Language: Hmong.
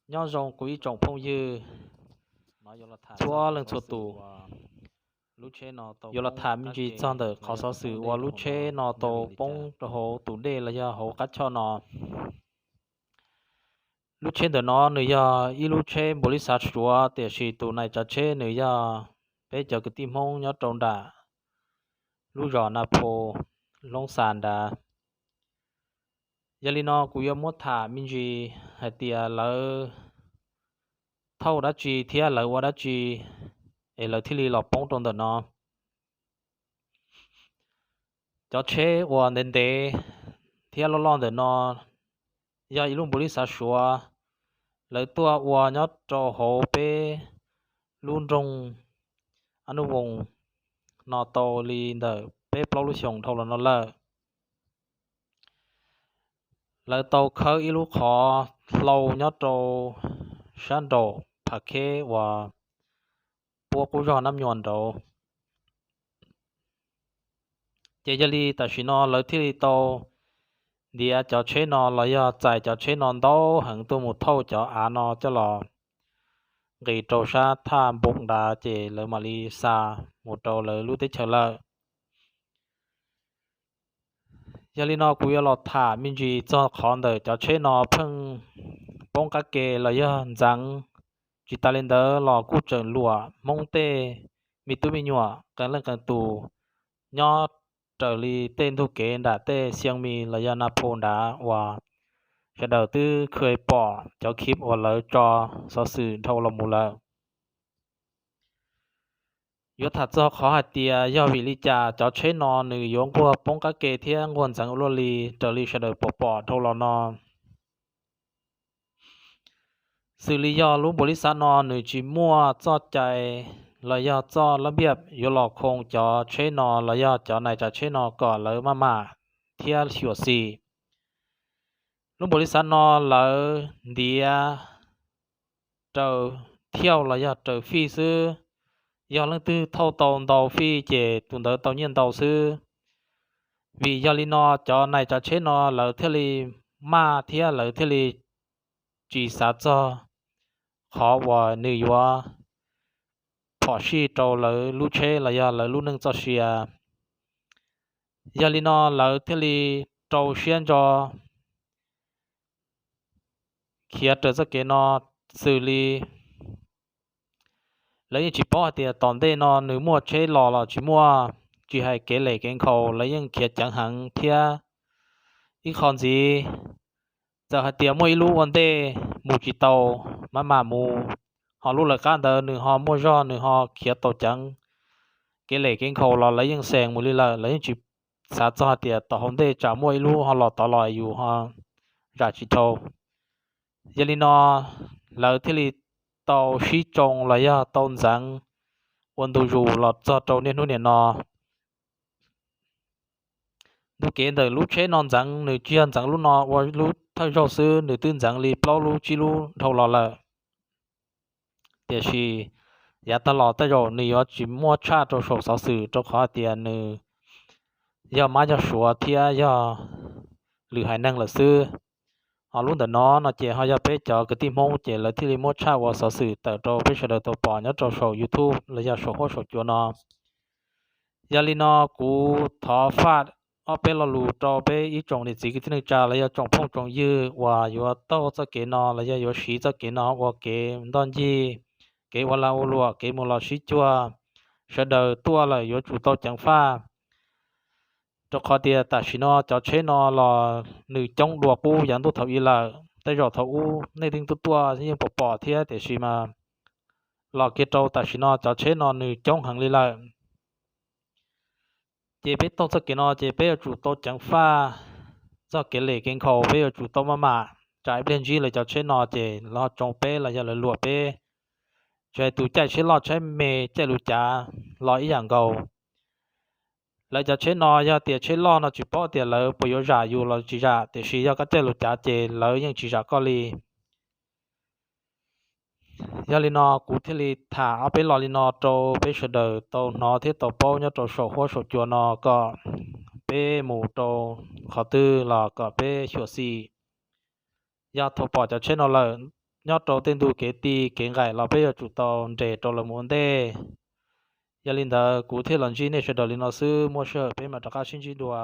Nyob zoo kuv ib tsoom phooj ywg txhua leej txhua tus. Yuav los tham me ntsis txog ntawm qhov xov xwm uas lub tsheb no tau poob rau hauv tus dej los yog hauv qab choj no. Lub tsheb ntawm no nws yog ib lub tsheb npaum li xav Suav, tiam sis tus nais tsav tsheb nws yog peb cov kwv tij Hmoob nyob rau nram lub zos Na Pho, Hloov Xas nrad. Yog li no kuv yuav muab tham me ntsis hais tias lawv thauj dab tsi thiab lawv ua dab tsi es lawv thiaj li los poob rau ntawm no. Cov tsheb uas ntev ntev thiab loj loj ntawm no yog ib lub npaum li xav Suav, lawv tuaj ua nyob rau hauv peb lub nroog Ab Nub Voos no tau li ntawm peb plaub lub xyoos dhau los no lawm. Lawv tau khawb ib lub qhov hlau nyob rau sab nraum Phav Kheb uas puab qub zog Nab Nyuam nraud. Ces yog li tam sim no lawv thiaj li tau ntiav cov tsheb no los yog txais cov tsheb no ntau heev tuaj mus thauj cov av no coj los nqis rau sab thaj npoom nrad, ces lawv mam li xa mus rau lawv lub teb chaws lawm. Yog li no kuv yuav los tham me ntsis txog qhov ntawm cov tsheb no pheej poob qab ke los yog ntxeev. Tsis tas li ntawd los kuj tseem luam Hmoob tej me tub me nyuam qee leej qee tus nyob raws li tej ntug kev nram tej Xiav Mis los yog Na Pho nrad uas sawv daws twb khw pom cov khib uas lawv tso xov xwm dhau los mus lawm. Yuav tham txog qhov hais tias yog vim li cas cov tsheb no nws yuav nquag poob qab ke thiab nquag ntxeev ua luaj li raws li sawv daws pom pom dhau los no. Xws li yog lub npaum li xav no nws tsis muaj txoj cai los yog txoj lab npiaj yuav los khoo cov tsheb no los yog cov nais tsav tsheb no kom lawv maj mam thiab xyuam xim. Lub npaum li xav no lawv ntiav raws thiauj los yog raws fij xwb. Yog leej twg thauj tau ntau fij ces tus ntawd tau nyiaj ntau xwb. Vim yog li no cov nais tsav tsheb no lawv thiaj li maj thiab lawv thiaj li tsis xav txog qhov uas nws yuav phom sij rau lawv lub tsheb los yog lawv lub neej txoj sia. Yog li no lawv thiaj li rau siab ntso khiav raws txoj kev no, xws li lawv yeej tsis paub hais tias tom ntej no nws muaj tsheb los los tsis muaj, tsis hais kev lem kev nkhaus lawv yeej khiav ceev heev thiab. Ib qho ntxiv, txawm hais tias muaj ib lub ua ntej mus tsis tau, maj mam mus, ho lub lawv qab ntawd nws ho muaj zog nws ho khiav tau ceev, kev lem kev nkhaus los lawv yeej xees mus li lawm, lawv yeej tsis xav txog hais tias tom hauv ntej tsam muaj ib lub ho los tod los yus ho zam tsis dhau. Yog li no lawv thiaj li tau sib tsoo los yog tau ntxeev ua ntu zus los txog rau niaj hnub niam no. Ntu kev ntawm lub tsheb no ntxeev nws tsis yog ntxeev lub no ua lub thawj zaug xwb, nws twb ntxeev li plaub lub tsib lub dhau los lawm. Tiam sis yav tag los tej zaum nws yuav tsis muaj tshaj rau saum xov xwm rau qhov hais tias nws yog mab yog suav thiab yog lwm haiv neeg lawm xwb. Ho lub ntawm no no ces ho yog peb cov kwv tij Hmoob ces lawv thiaj li muab tshaj ua xov xwm tawm rau peb sawv daws tau pom nyob rau saum YouTube los yog saum huab saum cua no. Yog li no kuv thov faj ob peb lo lus rau peb ib tsoom niam txiv kwv tij neej tsa los yog tsoom phooj tsoom ywg uas yuav taug txoj kev no los yog yuav siv txoj kev no ua kev ntoj ncig, kev ua lag ua luam, kev mus los sib cuag. Sawv daws tuaj lawm yuav tsum tau ceev faj, rau qhov tias tam sim no cov tsheb no los nws coob dua qub yav ntuj thaum i lawm. Tej zaum thaum ub nej leej twg tuaj yeej pom pom thiab, tiam sis mas los kiag rau tam sim no cov tsheb no nws coob heev li lawm. Ces peb taug txoj kev no ces peb yuav tsum tau ceev faj txoj kev lem kev nkhaus, peb yuav tsum tau maj mam, tsam ib pliag ntsib lawv cov tsheb no ces lawv ho tsoo peb los yog lawv luam peb. Tsis hais tus caij tsheb loj tsheb me caij lub cav los ib yam nkaus. Lawv cov tsheb no yog tias tsheb loj no tsis paub tias lawv puas yuav zam yus los tsis zam, tiam sis yog koj caij lub cav ces lawv yeej tsis zam koj li. Yog li no kuv thiaj li tham ob peb lo li no rau peb sawv daws tau hnov thiab tau paub nyob rau saum huab saum cua no kom peb mus rau qhov twg los kom peb xyuam xim. Yog thaum pom cov tsheb no lawm, nyob rau tej ntu kev ti kev nqaim los peb yuav tsum tau nres rau lawv mus ua ntej. Yog li ntawd kuv thiaj los ntsib nej sawv daws li no xwb, muaj sij hawm peb mam rov qab sib ntsib dua.